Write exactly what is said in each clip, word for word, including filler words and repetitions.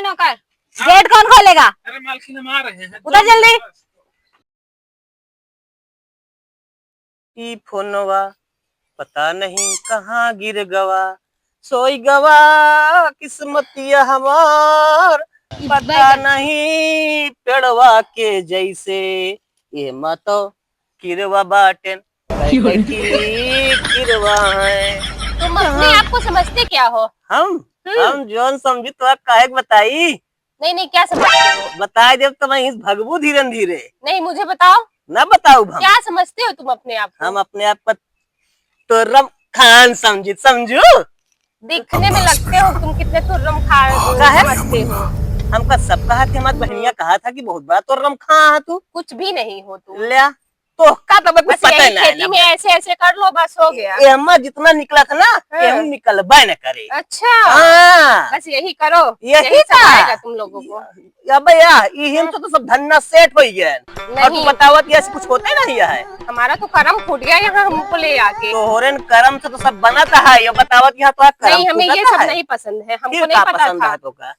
नौकर, गेट कौन खोलेगा? अरे मालकिन, हम आ रहे हैं। उधर जल्दी। ई फोनवा पता नहीं कहाँ गिर गवा, सोई गवा किस्मतिया हमार, पता नहीं पेड़वा के जैसे, ये मा तो किरवा बाटेन, कहीं की किरवा है। तुम अपने आप को समझते क्या हो? हम? हम्म। हम जौन समझी तो काहे के बताई? नहीं, नहीं, क्या समझते हो? बताई देब तो मैं इस भगबू धीरे धीरे। नहीं, मुझे बताओ। ना बताऊ हम। क्या समझते हो तुम अपने आप को? हम अपने आप को तुर्रम खान समझी, समझू? दिखने में लगते हो तुम कितने तुर्रम खान काहे? समझते हो। हमका सब कहा कि हमारी बहनिया कहा था कि बहुत बड़ा तुर्रम खान है तू। कुछ भी नहीं हो तुम। ले आ। तोहका तो बस बस पता यही ना खेती लगा। में ऐसे ऐसे कर लो, बस हो गया। ये हमार जितना निकला था ना, हाँ। ये हम निकलबे न करे। अच्छा। हाँ। बस यही करो, यही यही सब का। आएगा तुम लोगों को। अबे या, इहिन से तो सब धन्ना सेठ होई गए। और तू नहीं। बतावत कि ऐसे कुछ होते नहीं है। हमारा तो करम फूट गया यहाँ हमको ले आके। तोहरेन करम से तो सब बनत है, ये बतावत कि यहाँ तो करम नहीं, हमें ये फूटत सब है। नहीं पसंद है, हमको फिर नहीं का पता पसंद था। है तो का?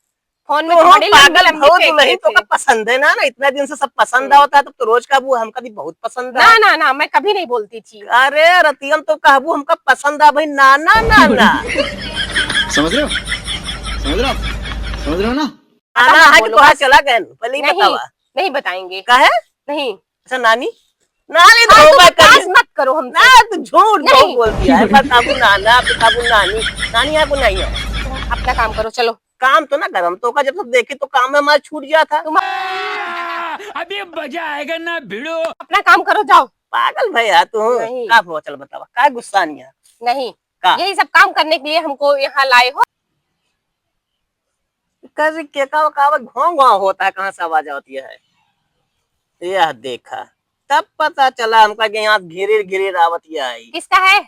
फोन में तो हम बड़ी लंबी पागल लंबी भौ फेंकते दुलही तो थे। का पसंद है ना, ना इतना दिन से सब पसंद हम्म। आवता है, तब तो रोज का वो हमका भी बहुत पसंद ना, है। ना, ना, मैं कभी नहीं बोलती थी। अरे रतियम तो कहबू हमका पसंद आ भाई, ना, ना, ना, ना। समझ रहे हो? समझ रहे हो? समझ रहे हो ना? ना, ना, ना, मत आज बोलो, कहाँ बस। चला गए? पहले ही नहीं, बतावा। नहीं बताएंगे। काहे? नहीं। अच्छा, नानी? नानी हाँ, तो तुम बात कर बकवास रही। मत करो हमसे। ना, तू झूठ नहीं। बहुत बोलती है। बताबू नाना, बताबू नानी। नानी यहाँ को नहीं है। तुम अपना काम करो, चलो। काम तो ना करम, तो का जब सब देखे तो काम में हमारा छूट गया था। तुम अभी मजा आएगा ना भिड़ो। अपना काम करो, जाओ। पागल भैया तू। नहीं। का हो, चल बतावा, का गुस्सा नहीं है? नहीं। का? यही सब काम करने के लिए हमको यहाँ लाए हो? कर के का, का आवाज घों घों होता है, कहाँ से आवाज आवती है? यह देखा, तब पता चला हमका कि यहाँ घिरिर घिरिर आवती है। किसका है?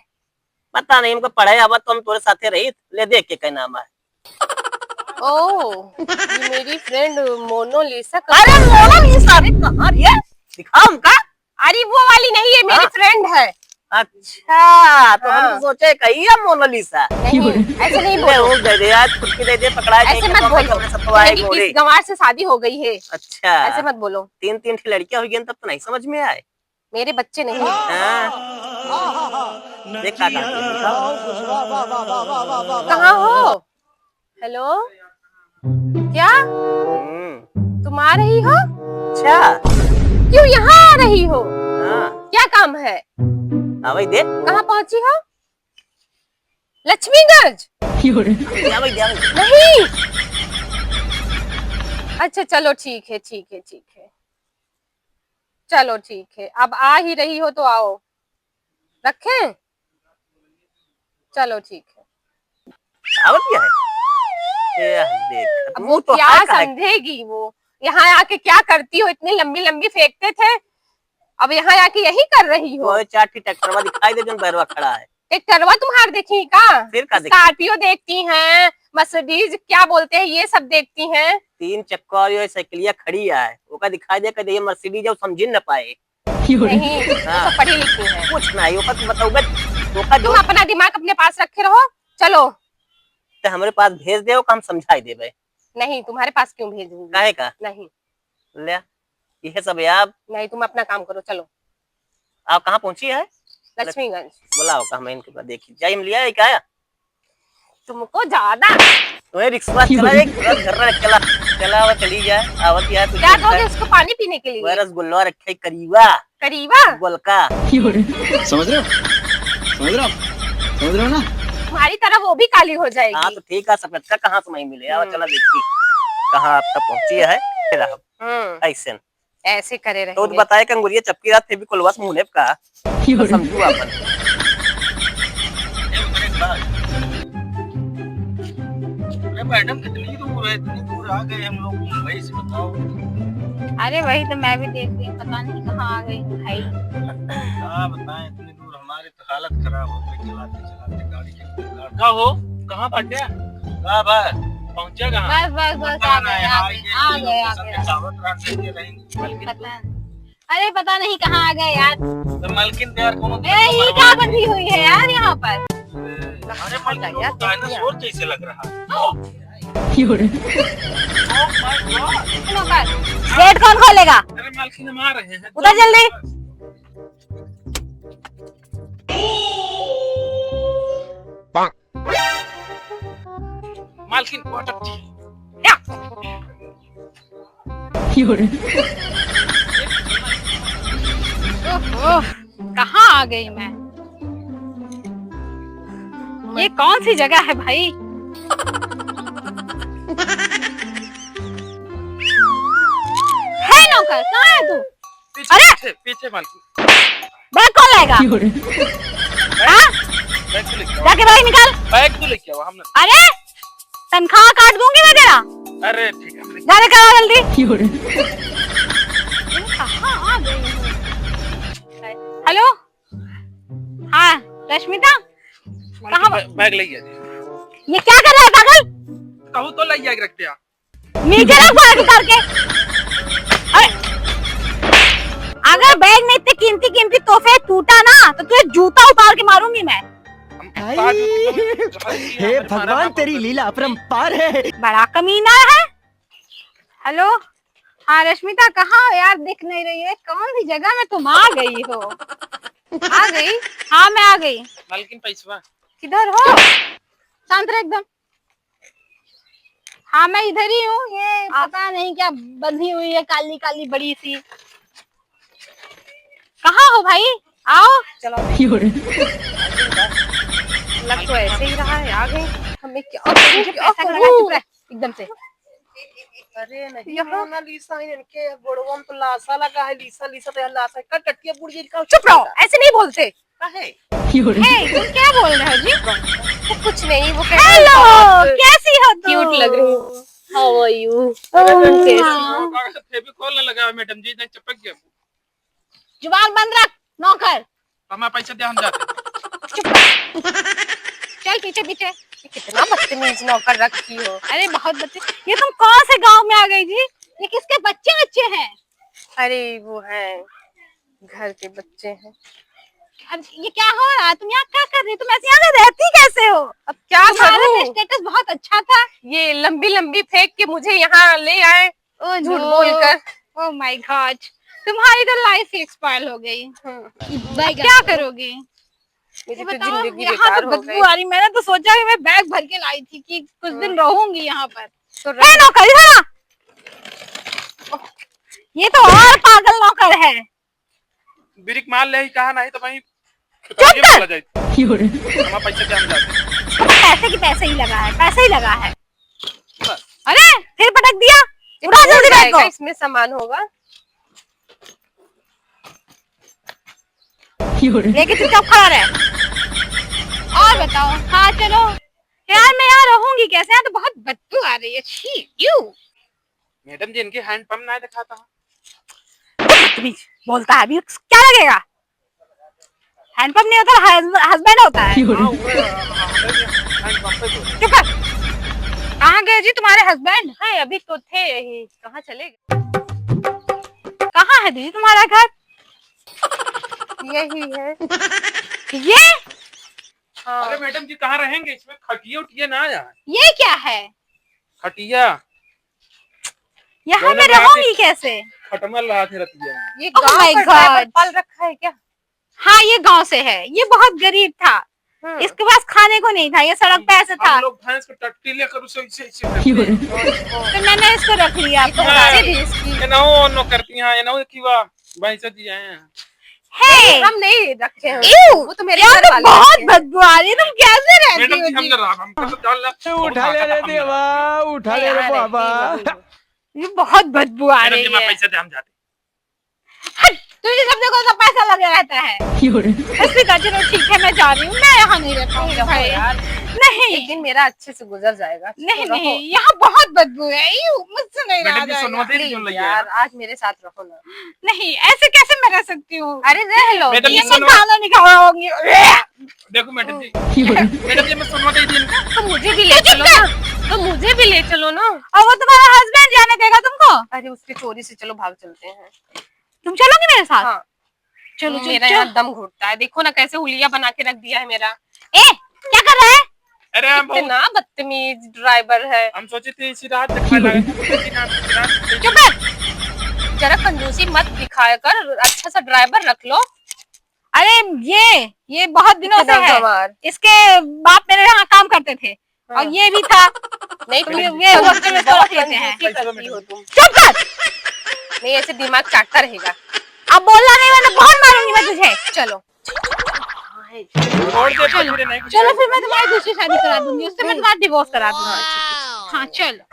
पता नहीं, हमको पढ़े आवत तो हम तोरे साथे रही। ले देख के का नाम है। ओ, ये मेरी फ्रेंड मोनालिसा का। अरे मोनालिसा, अरे कहाँ रे? दिखाओ हमका। अरे वो वाली नहीं, ये मेरी हाँ? फ्रेंड है। अच्छा, तो हम हाँ। तो सोचे कही है मोनालिसा। नहीं, ऐसे नहीं ले, बोलो। वो दे दे यार, छुटकी दे दे, पकड़ा ऐसे मत बोलो। मेरी किस गंवार से शादी हो गई है। अच्छा। ऐसे मत बोलो। तीन, तीन ठे लड़कियां हो गई तब तो नहीं समझ में आए। मेरे बच्चे नहीं। हाँ। देख का गाती है, दिखाओ। कहाँ हो? हेलो, क्या? हम्म। तुम आ रही हो? अच्छा। क्यों यहाँ आ रही हो? हाँ। क्या काम है? आवई दे। कहाँ पहुँची हो? लक्ष्मीगंज? आवई दे, आवई दे। नहीं। अच्छा, चलो, ठीक है, ठीक है, ठीक है। चलो, ठीक है, अब आ ही रही हो तो आओ। रखें? चलो, ठीक है। आवत क्या है? ए, देख, अब मुंह वो तो क्या है, काहे? समझेगी वो? यहाँ आके क्या करती हो? इतनी लंबी लंबी फेंकते थे, अब यहाँ आके यही कर रही हो? वो चार ठी ट्रैक्टरवा दिखाई दे, जोन बैरवा खड़ा है। ट्रैक्टरवा तुम्हार देखी का? फिर का देखी? स्कॉर्पियो देखती हैं, मर्सिडीज क्या बोलते हैं, ये सब देखती हैं। तीन चक्का और ये साइकिलिया खड़ी है, ओका दिखाई दे, कह दे, "ये मर्सिडीज है," वो समझी न पाए। नहीं, वो हाँ। सब पढ़ी लिखी है। कुछ नहीं, ओका तू बताओ बे, ओका तुम जो अपना दिमाग अपने पास रखे रहो, चलो। ते हमरे पास भेज दे, ओका हम समझाई देबे। नहीं, तुम्हारे पास क्यों भेजूंगी? काहे का? नहीं। ले, इहे सब है आप। नहीं, तुम अपना काम करो, चलो। आप कहाँ पहुँची है? लक्ष्मीगंज। बुलाओ, का हम इनके पास देखी। जाइए, हम लिया है क्या? तुमको ज्यादा। तुम्हें रिक्शा चला, एक घर, घर चला, चला, वो चली जाए, आवत यार, कुछ क्या दोगे उसको पानी पीने के लिए? वह रसगुल्ला रखे, करीबा। करीबा? गोलका। समझ रहे हो? समझ रहे हो? समझ रहे हो ना? तुम्हारी तरह वो भी काली हो जाएगी। हाँ, तो ठीक है, सफेद का कहाँ से नहीं मिले? आवा, हम्म। चला देखी, कहाँ अब तक पहुँची है। फिर आप हम्म। ऐसे न। ऐसे करे तो रहेंगे। बताए कि अंगुरिया चपकी रात फिर भी कोलवा से मुँह नेप का। तो समझू आपन। अरे मैडम, कितनी दूर है? इतनी दूर आ गए हम लोग मुंबई से, बताओ। अरे वही तो मैं भी देख रही हूँ, पता नहीं कहाँ आ गई हूँ भाई। क्या बताएं, इतनी दूर हमारी तो हालत खराब हो गई चलाते चलाते गाड़ी के। का हो, कहाँ बाटे? का बा? पहुँचे कहाँ? बस, बस, बस, पता आ गए, नहीं, आ हाय गए, के आ तीनों गए, आ के गए। सब दिखावत रहा, कैसे रहेंगे? मलकिन पता नहीं। अरे, पता नहीं कहाँ आ गए यार। तो मलकिन तो यार, कोनो ए, ये क्या बंधी हुई है यार यहाँ पर? अरे, मलकिन, वो तो डायनासोर जैसे लग रहा है। क्यों रे? Oh my God! नौकर, गेट कौन खोलेगा? अरे मालकिन, हम आ रहे हैं। उतर जल्दी। मालकिन, वाटर टी। या। क्यों रे? ओहो, कहाँ आ गई मैं? ये कौन सी जगह है भाई? हे नौकर, कहाँ है तू? पीछे, अरे! पीछे, पीछे मालकिन। बैग कौन लाएगा? क्यों रे? हाँ? बैग तो लेके आओ। जाके बैग निकाल। बैग तो लेके आओ, हम ना। अरे, तनख्वाह काट दूंगी मैं तेरा। अरे, ठीक है, हम लेके जा लेकर आ जल्दी। क्यों रे? कहाँ आ गई हूँ? हेलो, हाँ, रश्मिता, कहाँ बै-, बैग ले आइए। ये क्या कर रहा है पागल? कहूँ तो ले आइए, रख दिया। नीचे रख बैग उतार के। अरे, अगर बैग में इतने कीमती कीमती तोहफे टूटा ना, तो तुझे जूता उतार के मारूंगी मैं। हम हे भगवान, तेरी लीला अपरंपार है। बड़ा कमीना है। हेलो, हाँ रश्मिता, कहाँ हो यार, दिख नहीं रही है, कौन सी जगह में तुम आ गई हो? आ गई? हाँ, मैं आ गई। मालकिन, पैसवा। किधर हो? शांत रह एकदम। हाँ, मैं इधर ही हूँ। ये पता नहीं क्या बंधी हुई है, काली काली बड़ी सी। कहाँ हो भाई, आओ। चलो। लग तो ऐसे ही रहा है, आ गए। हमें क्या करूँ, मुझे क्या पैसा करूँ? चुप रह, एकदम से। अरे नहीं, यहाँ मोनालिसा, इनके गोड़वा में तो लासा लगा है, लीसा, लीसा तो यहाँ लासा है। कट, कटिया बुड़ गई, चुप रहो, ऐसे नहीं बोलते। काहे? हे, तुम क्या बोल रहे हो जी? वो कुछ नहीं, वो कह रहे हैं हेलो, बहुत कैसी हो तुम? क्यूट लग रही हो। How are you? अरे, तुम कैसी हो? फेविकोल ना लगाओ मैडम जी, नहीं चिपक गया। जुबान बंद रख, नौकर। हमारा पैसा दे, हम जाते। चुप। चल पीछे पीछे। ये कितना बदतमीज नौकर रखी हो। अरे बहुत बदतमीज। ये तुम कौन से गांव में आ गई जी? ये किसके बच्चे बच्चे हैं? अरे वो है, घर के बच्चे हैं। अब ये क्या हो रहा है? तुम यहाँ क्या कर रही हो? तुम ऐसे यहाँ रहती कैसे हो? अब क्या करूँ? तुम्हारा तो status बहुत अच्छा था। ये लंबी लंबी फेंक के मुझे यहाँ ले आए, झूठ बोलकर। Oh my God, तुम्हारी तो life ही spoil हो गई। हम्म। अब क्या करोगी? मेरी तो जिंदगी बेकार हो गई। यहाँ तो बदबू आ रही। मैंने तो सोचा कि मैं बैग भर के लाई थी कि कुछ दिन रहूंगी यहाँ पर। तो ए नौकर, इधर आ। ये तो और पागल नौकर है। बिरिक मार ले ही कहा नहीं तो वहीं चुप कर। चला जाए। हमारा पैसा जान जाए। इसको तो पैसे की पैसे ही लगा है, पैसे ही लगा है। बस। अरे, फिर पटक दिया। उठा जल्दी बैग को। इसमें सामान होगा। लेके चुपचाप खड़ा रहे। और बताओ, हाँ चलो। यार, मैं यहाँ रहूंगी कैसे? यहाँ तो बहुत बदबू आ रही है। छी, यू। मैडम जी, इनके हैंडपंप ना दिखाता हूँ। बदतमीज, बोलता है अभी, क्या लगेगा? हैंडपंप नहीं होता, हस-, हस्बैंड होता है। हाँ, वो है, हाँ, हाँ, हैंडपंप पे तो। चुप कर। कहाँ गए जी तुम्हारे हस्बैंड? है, अभी तो थे यही, कहाँ चले गए? कहाँ है दीदी तुम्हारा घर? यही है। ये? हाँ। अरे मैडम जी, कहाँ रहेंगे? इसमें खटिया उटिया ना आया है। ये क्या है? खटिया। यहाँ दोनों में रात रहूंगी कैसे? खटमल रहा थे रतिया में। ये Oh गाँव my का ड्राइवर God। पाल रखा है क्या? हाँ, ये गांव से है। ये बहुत गरीब था। हम्म। इसके पास खाने को नहीं था, ये सड़क पे ऐसे हम था। लोग भैंस को टट्टी लेकर उसे इसे, इसे करते हैं। तो मैंने इसको रख लिया ये तो अपने साथ। हमारे देश की। ये ना वो, वो करती हैं, ये ना वो कि वाह, भैंस जी आए हैं। हे! हम नहीं रखे हैं। Ew! वो तो मेरे यार, घर तो वाले बहुत रखे हैं। बदबू आ रही है, तुम कैसे रहती मैडम हो जी, हम जी? जरा, हम तो डाल ला, उठा ले रे देवा, उठा ले रे बाबा। ये बहुत बदबू आ रही है। मैडम जी, मैं पैसे दे, हम जाते। हट, तुझे सब जगह तो पैसा लगे रहता है। क्यों रे? रश्मिता, चलो ठीक है, मैं जा रही हूँ, मैं यहाँ नहीं रह पाऊंगी भाई। यार, नहीं। एक दिन मेरा अच्छे से गुजर जाएगा। नहीं, नहीं, यहाँ बहुत बदबू है, यू, मुझसे नहीं रहा जाएगा। मैडम जी, सुनवा दे दीजिए यार, आज मेरे साथ रहो ना। नहीं, ऐसे कैसे मैं रह सकती हूँ? अरे रह लो। मैडम जी, ये सुनवा खाना नहीं खाऊंगी। देखो मैडम जी, मैडम जी, मैं सुनवा दे दी इनका। तो मुझे भी ले चलो ना, तो मुझे भी ले चलो ना। और वो तुम्हारा हस्बैंड जाने देगा तुमको? अरे उसकी चोरी से चलो भाग चलते हैं। तुम चलोगी मेरे साथ? हाँ। चलो, चलो, मेरा चलो। यहाँ दम घुटता है, देखो ना कैसे हुलिया बना के रख दिया है मेरा। ए, क्या कर रहा है? अरे हम बहुत, इतना बदतमीज ड्राइवर है। हम सोचे थे इसी रात तक खाए लगे, तो बोले कि ना, रात तक चुप कर। जरा कंजूसी मत दिखाया कर, अच्छा सा ड्राइवर रख लो। अरे ये, ये बहुत दिनों से है। इसके बाप मेरे यहाँ काम करते थे। हाँ। और ये भी था। नहीं, तुम ये, ये होटल में बहुत लेते हैं। कंजूसी करती हो तुम। चुप कर। नहीं, ऐसे दिमाग चाटता रहेगा। अब बोलना नहीं, वरना बहुत मारूंगी मैं तुझे। चलो। छोड़ दे, चलो। चलो, फिर मैं तुम्हारी दूसरी शादी करा दूंगी, उससे मैं तुम्हारा डिवोर्स करा दूंगी। हाँ, चलो।